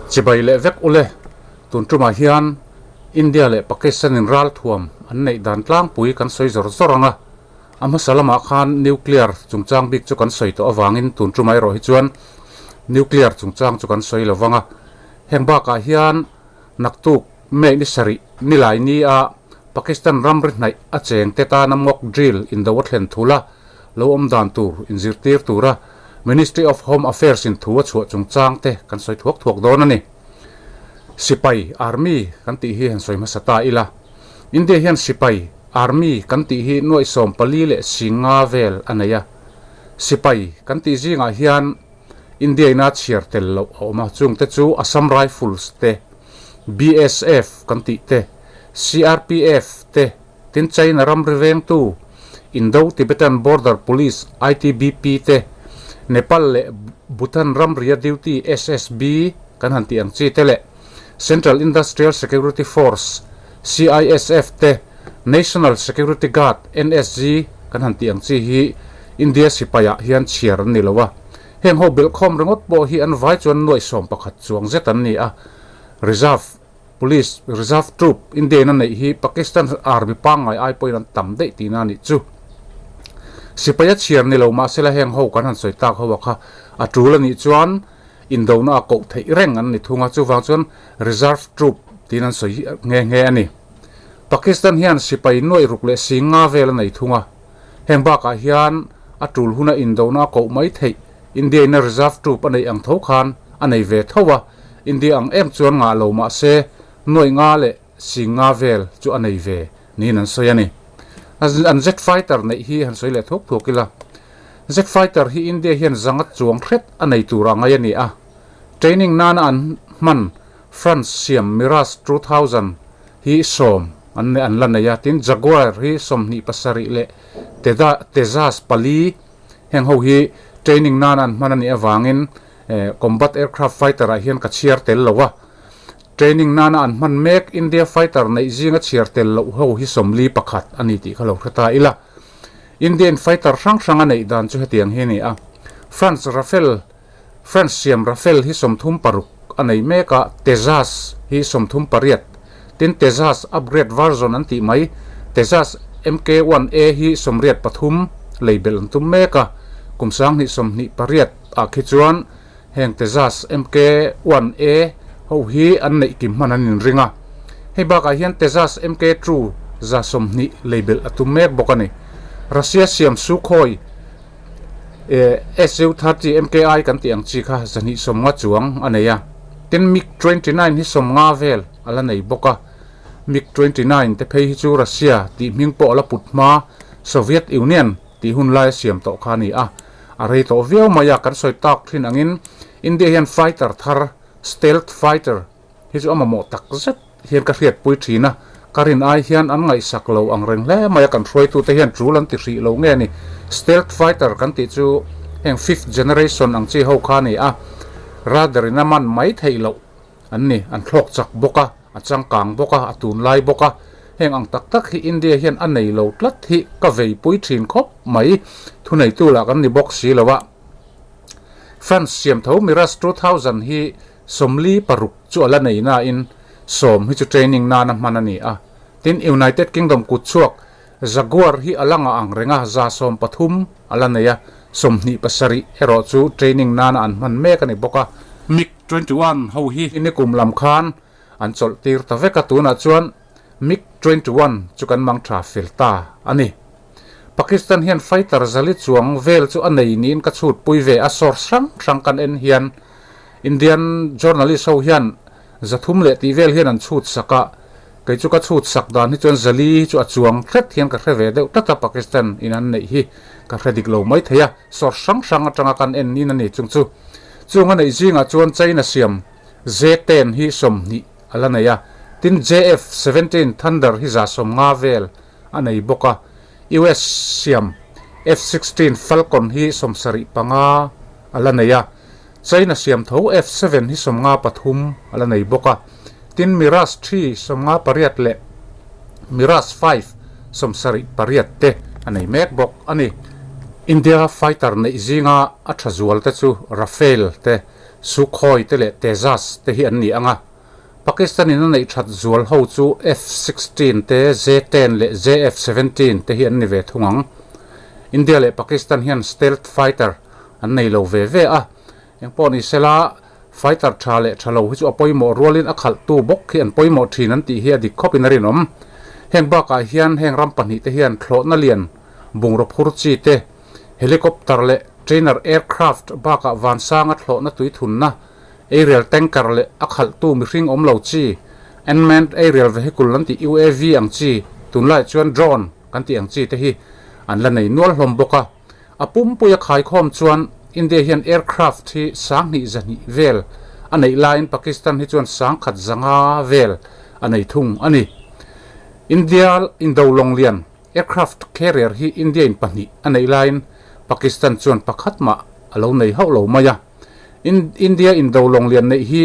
Chibai leh vek ule, tun tumah hian India leh Pakistan in ralthuam an neih dan tlangpui kan sawi zawr zawr ang a, a hmasa lamah khan nuclear chungchang bik chu kan sawi tawh avangin tun tumah erawh hi chuan nuclear chungchang chu kan sawi lo vang a, heng bakah hian naktuk May ni sarih nilai ni a Pakistan ramri hnaih a cheng te tana mock drill indo a thlen thul a, lo awm dan tur inzirtir tura Ministry of Home Affairs in thu a chhuah chungchang te kan sawi thuak thuak dawn a ni. Sipai, Army, kan tih hi han sawi hmasa ta ila. India hian sipai, Army, kan tih hi nuaih 14 leh 50 vel a nei a. Sipai kan tih zingah hian India ina chhiar tel loh a awm a, chungte chu Assam Rifles te, BSF kan tih te, CRPF te, Tin China ramri vengtu Indo-Tibetan Border Police, ITBP, te, Nepal leh Bhutan ramria duty SSB kan han tih ang chi te leh Central Industrial Security Force, CISF, te, National Security Guard, NSG, kan han tih ang chi hi India sipaiah hian chhiar an ni lo a. Heng ho belhkhawm ringawt pawh hi an vai chuan nuaih 11 chuang zet an ni a. Reserve. Police Reserve Troop India in a neih hi Pakistan Army pangngai ai pawhin an tam daih tihna a nih chu. Sipai a chhiar ni lo mahsela heng ho kan han sawi tak ho a kha a tul a nih chuan indona a koh theih reng an ni thung a, chuvang chuan Reserve Troop tiin an sawi nghe nghe a ni. Pakistan hian sipai nuaih ruk leh 50 vel a nei thung a, heng bakah hian a tul huna indona a koh mai theih India in a Reserve Troop a neih ang tho khan a nei ve tho a, India ang em chuan ngah lo mah se nuaih nga leh 50 vel chu a nei ve niin an sawi a ni. An jet fighter neih hi han sawi leh thuak thuak ila. Jet fighter hi India hian zanga chuang hret a nei tur a ngai a ni a. Training nana an hman France siam Mirage 2000 hi 10 an an la nei a, tin Jaguar hi 27 leh Tejas pali heng ho hi training nana an hman a nih avangin Combat aircraft fighter ah hian ka chhiar tel lo a, training nana an hman mek India fighter neih zinga chhiar tel loh ho hi 41 a ni tih kha lo hre ta ila. Indian fighter hrang hrang a neih dan chu hetiang hi a ni a, France Rafale, France siam Rafale hi 36 a nei mek a, Tejas hi 38, tin Tejas upgrade version an tih mai Tejas MK-1A hi 83 lei belh an tum mek a, kum 2028. Ah khi chuan heng Tejas MK 1A ho hi an neih kim hman an inring a. Hei bakah hian Tejas MK 2 20 leibelh a tum mek bawk a ni. Russia siam Sukhoi Su-30 MKI kan tih ang chi kha 250 chuang a nei a. Tin MiG 29 hi 50 vel a la nei bawk a. MiG 29 te phei hi chu Russia tih hming pawh a la put hma Soviet Union tih hun lai a siam tawh kha a ni a. A rei tawh viau mai a, kan sawi tak thin angin India hian fighter thar, stealth fighter, hi chu a mamawh tak zet hian ka hriatpui thin a, ka rin ai hian an ngaihsak lo ang reng hle mai a, kan hruaitute hian tul an ti hrih lo nge ni. Stealth fighter kan tih chu heng fifth generation ang chi ho kha a ni a, radar in a man mai theih loh an ni, an thlawk chak bawk a. A changkang bawk a, a tunlai bawk a, heng ang tak tak hi India hian a nei lo tlat hi ka veipui thin khawp mai, thuneitu lah kan ni bawk si lo a. France siam tho Mirage 2000 hi 46 chu a la nei nain 10 hi chu training nana hman a ni a, tin United Kingdom kutchhuak Jaguar hi a la ngah ang reng a, 130 a la nei a, 27 erawh chu training nana an hman mek a ni bawk a. MiG 21 ho hi nikum lam khan an chawlh tir ta vek a, tunah chuan MiG 21 chu kan mang tha fel ta a ni. Pakistan hian fighter zali chuang vel chu a nei niin ka chhut pui ve a, source hrang hrang kan en hian Indian journalist ho hian 300 leh tih vel hian an chhut sak a, kei chu ka chhut sak dan hi chuan zali hi chu a chuang hret hian ka hre ve deuh tlat a, Pakistan in an neih hi ka hre dik lo mai thei a, source hrang hrang atanga kan en nin a ni chung chu. Chung a neih zingah chuan China siam J-10 hi 20 a la nei a, tin JF-17 Thunder hi 150 vel a nei bawk a, US siam F-16 Falcon hi 75 a la nei a, China siam tho F-7 hi 53 a la nei bawk a, tin Mirage 3 58 leh Mirage 5 78 te a nei mek bawk a ni. India fighter neih zinga a tha zual te chu Rafale te. Sukhoi te leh Tejas te hi an ni ang a. Pakistan in a neih that zual ho chu F-sixteen te, J-ten leh JF-seventeen te hi an ni ve thung ang. India leh Pakistan hian stealth fighter an nei lo ve ve a. Engpawh ni sela, fighter tha leh tha lo hi chu a pawimawh rualin a khalhtu bawk hi an pawimawh thin an tih hi a dik khawpin a rinawm. Heng bakah hian heng ram pahnihte hian thlawhna lian bungraw phur chi te, helicopter leh trainer aircraft bakah vansanga thlawhna tuithunna, aerial tanker leh a khalhtu mihring awm lo chi, unmanned aerial vehicle an tih UAV ang chi, tunlaiah chuan drone kan tih ang chi te hi an la nei nual hlawm bawk a. A pumpui a khaikhawm chuan India hian aircraft hi 2000 200 vel a neih laiin Pakistan hi chuan 1100 vel a nei thung a ni. India indo lawng lian aircraft carrier hi India in pahnih a neih laiin Pakistan chuan pakhat mah a lo nei hauh lo mai a. India indo lawng lian neih hi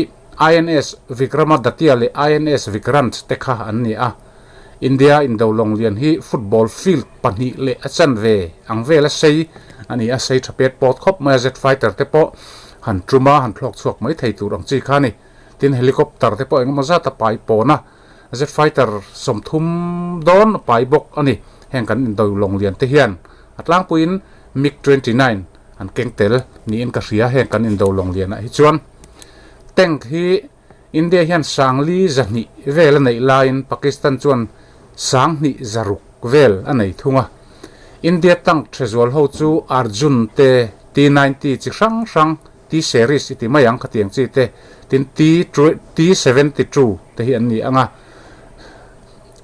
INS Vikramaditya leh INS Vikrant te kha an ni a. India indo lawng lian hi football field pahnih leh a chanve ang vela sei a ni a, sei tha pet pawt khawp mai a, jet fighter te pawh han tum a, han thlawk chhuak mai thei tur ang chi kha a ni. Tin, helicopter te pawh engemaw zat a pai pawn a, jet fighter 30 dawn a pai bawk a ni. Heng kan indo lawng lian te hian a tlangpuiin MiG 29 an keng tel niin ka hria heng kan indo lawng lianah hi chuan. Tank hi India hian 4000 200 vel a neih laiin Pakistan chuan 2000 600 vel a nei thung a. India tank tha zual ho chu Arjun te, T-90 chi hrang hrang, T-series i ti mai ang khatiang chi te, tin T-72 te hi an ni ang a.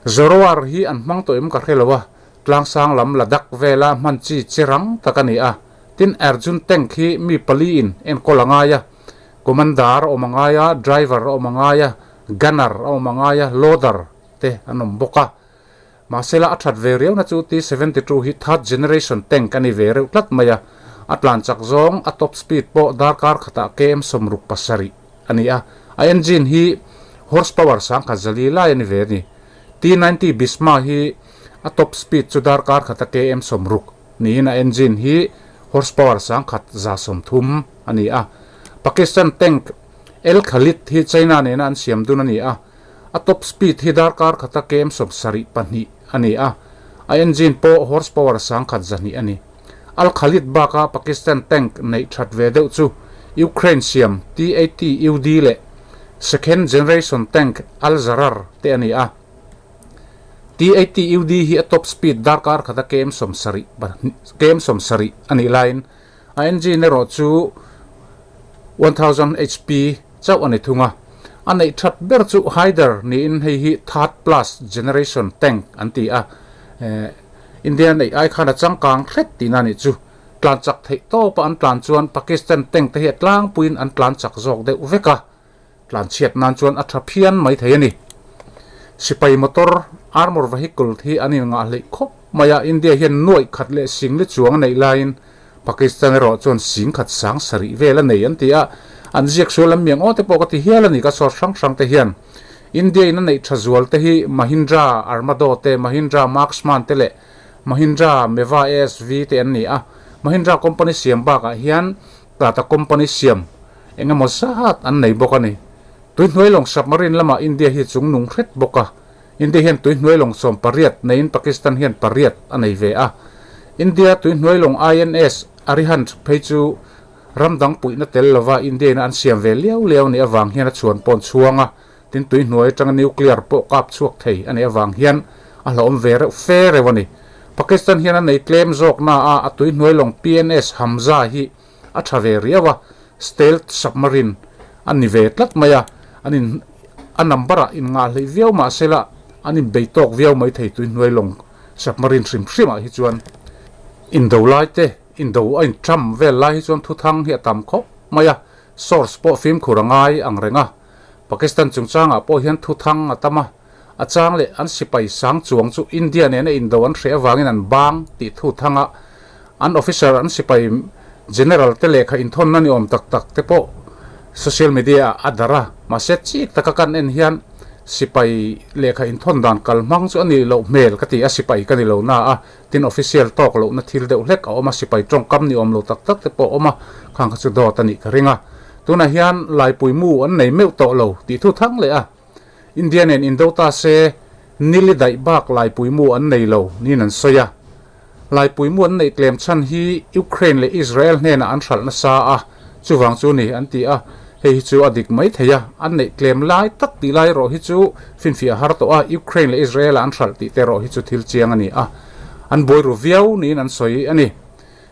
Zoroar hi an hmang tawh em ka hre lo a, tlangsang lam Ladakh vela hman chi chi rang tak a ni a. Tin Arjun tank hi mi pali in enkawl a ngai a. Commander a awm a ngai a, driver a awm a ngai a, gunner a awm a ngai a, loader te an awm bawk a. Mahsela a that ve riauna chu T-72 hi third generation tank a ni ve reuh tlat mai a, a tlan chak zawng a top speed pawh darkar khatah km 67 a ni a, a engine hi horsepower 1040 lai a ni ve a ni. T-90 Bhishma hi a top speed chu darkar khata km 60 niin a engine hi horsepower 1130 a ni a. Pakistan tank El Khalid hi China nena an siam dun a ni a, a top speed hi darkar khata km 74 a ni a, a engine pawh horsepower 1100 a ni. Al Khalid baka Pakistan tank neih that ve deuh chu Ukraine siam T-80 UD leh second generation tank Al Zarar te a ni a. T-80 UD hi a top speed darkar khata km 70 km 70 a nih laiin A engine erawh chu 1000 HP chauh a ni thung a. A neih that ber chu Haider niin hei hi third plus generation tank an ti a. India neih ai khan a changkang hret tihna a nih chu. Tlan chak theih tawpa an tlan chuan Pakistan tank te hi a tlangpuiin an tlan chak zawk deuh vek a. Tlanchhiat nan chuan a tha phian mai thei a ni. Sipai motor, armour vehicle, hi an inngah hleih khawp mai a, India hian nuaih khat leh sing li chuang a neih laiin Pakistan erawh chuan sing khat sang sarih vel a nei an ti a, an ziak sual an miang aw te pawh ka ti hial a ni ka source hrang hrang te hian. India in a neih tha zual te hi Mahindra Armado te, Mahindra Marksman te leh Mahindra Meva ASV te an ni a, Mahindra company siam bakah hian Tata company siam eng emaw zat an nei bawk a ni. Tuihnuai lawng submarine lamah India hi chung nung hret bawk a. India hian tuihnuai lawng 18 neiin Pakistan hian pariat a nei ve a. India tuihnuai lawng INS Arihant phei chu ram dang puihna tel lova India in an siam ve liau liau nih avang hian a chhuan pawn chhuang a, tin tuihnuai atanga nuclear pawh kap chhuak thei a nih avang hian a hlauhawm ve reuh fe reuh a ni. Pakistan hian a nei tlem zawk na a, a tuihnuai lawng PNS Hamza hi a tha ve riau a, stealth submarine a ni ve tlat mai a, an in a number ah in ngah hleih viau mah sela an in bei tawk viau mai thei tuihnuai lawng submarine hrim hrim ah hi chuan indo lai te indo a in ṭam vel lai hi chuan thuthang hi a tam khawp mai a, source pawh fimkhur a ngai ang reng a. Pakistan chungchangah pawh hian thuthang a tam a, a chang leh an sipai sang chuang chu India nena indo an hreh avangin an bang tih thuthanga an officer an sipai general te lehkha inthawnna ni awm tak tak te pawh social media ah a darh a, mahse chik taka kan en hian sipai lehkha inthawn dan kal hmang chu a nih loh hmel ka ti a, sipai ka ni lo na a, tin official tawk lohna thil deuh hlek a awm a, sipai tawngkam ni awm lo tak tak te pawh a awm a, khang kha chu dawt a nih ka ring a. Tunah hian Laipui mu an nei meuh tawh lo tih thu thang leh a. India nen indo ta se nili daih bak Laipui mu an nei lo niin an sawi a. Laipui mu an neih tlem chhan hi Ukraine leh Israel hnenah an hralh nasa a, chuvang chu ni an ti a. Hei hi chu a dik mai thei a, an neih tlem lai tak tih lai erawh hi chu finfiah a har tawh a, Ukraine leh Israel-ah an hralh tih te erawh hi chu thil chiang a ni a, an buai ru viau niin an sawi a ni.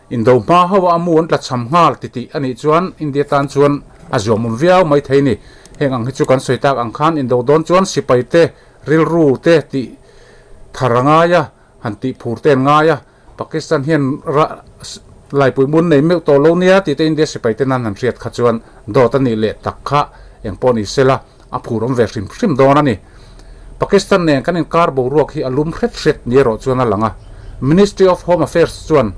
Indo hma ho a mu an tla cham nghal ti tih a nih chuan India tan chuan a zuamawm viau mai thei ni. Heng ang hi chu kan sawi tak ang khan indo dawn chuan sipai te, rilru te tih thar a ngai a, han tih phur te an ngai a. Pakistan hian laipui mun nei meuh tawh lo nia tih te India sipai te nan han hriat kha chuan dawt a nih leh tak kha eng pawh ni sela a phur awm ve hrim hrim dawn a ni. Pakistan nen kan inkar boruak hi a lum hret hret ni erawh chuan a lang a. Ministry of Home Affairs chuan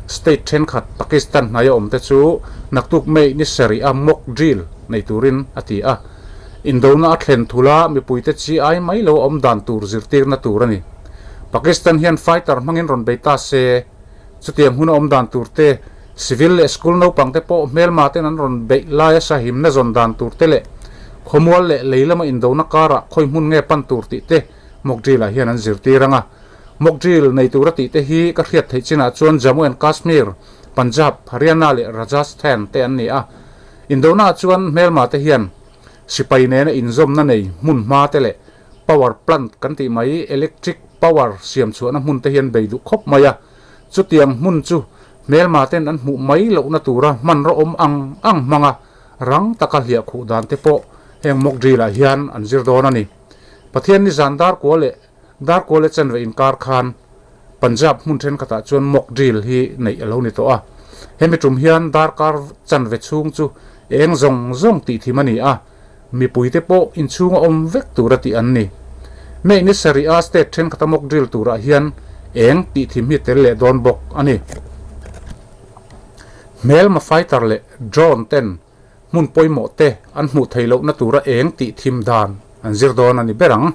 state thenkhat Pakistan hnaia awm te chu naktuk May ni sarih a mock drill nei turin a ti a. Indona a thlen thula mipuite chi ai mai lo a awm dan tur zirtirna tur a ni. Pakistan hian fighter hmangin rawn bei ta se, chutiang hun a awm dan tur te, civil leh school naupang te pawh hmelma ten an rawn beih laia sahimna zawn dan tur te leh khawmual leh lei lama indona karah khawi hmun nge pan tur tih te mock drill ah hian an zirtir ang a. Mock drill nei tura tih te hi ka hriat theih chinah chuan Jammu and Kashmir, Punjab, Haryana leh Rajasthan te an ni a. Indona ah chuan hmelma te hian sipai nena inzawmna nei hmun hma te leh Power plant kan tih mai, electric power siam chhuahna hmun te hian bei duh khawp mai a. Chutiang hmun chu hmelma ten an hmuh mai lohna tura hmanraw awm ang ang hmanga rang taka hliah khuh dan te pawh heng mock drill ah hian an zir dawn a ni. Pathian ni zan dar kua leh dar kua leh chanve inkar khan Punjab hmun thenkhatah chuan mock drill hi neih a lo ni tawh a. Hemi tum hian darkar chanve chhung chu eng zawng zawng tih thim a ni a. Mipuite pawh inchhunga awm vek tura tih an ni. May ni sarih a state thenkhat a mock drill turah hian eng tih thim hi tel leh dawn bawk a ni. Hmelma fighter leh drone ten hmun pawimawh te an hmuh theih lohna tura eng tih thim dan an zir dawn a ni ber ang.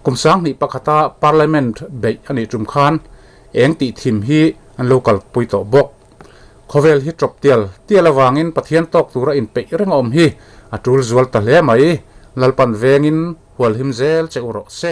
Kum 2000 pakhata parliament beih a nih tum khan eng tih thim hi an lo kalpui tawh bawk. Khawvel hi ṭawp tial tial avangin Pathian tawk tura inpeih reng a awm hi a ṭul zual ta hle mai. Lalpan vengin hualhim zel che u rawh se.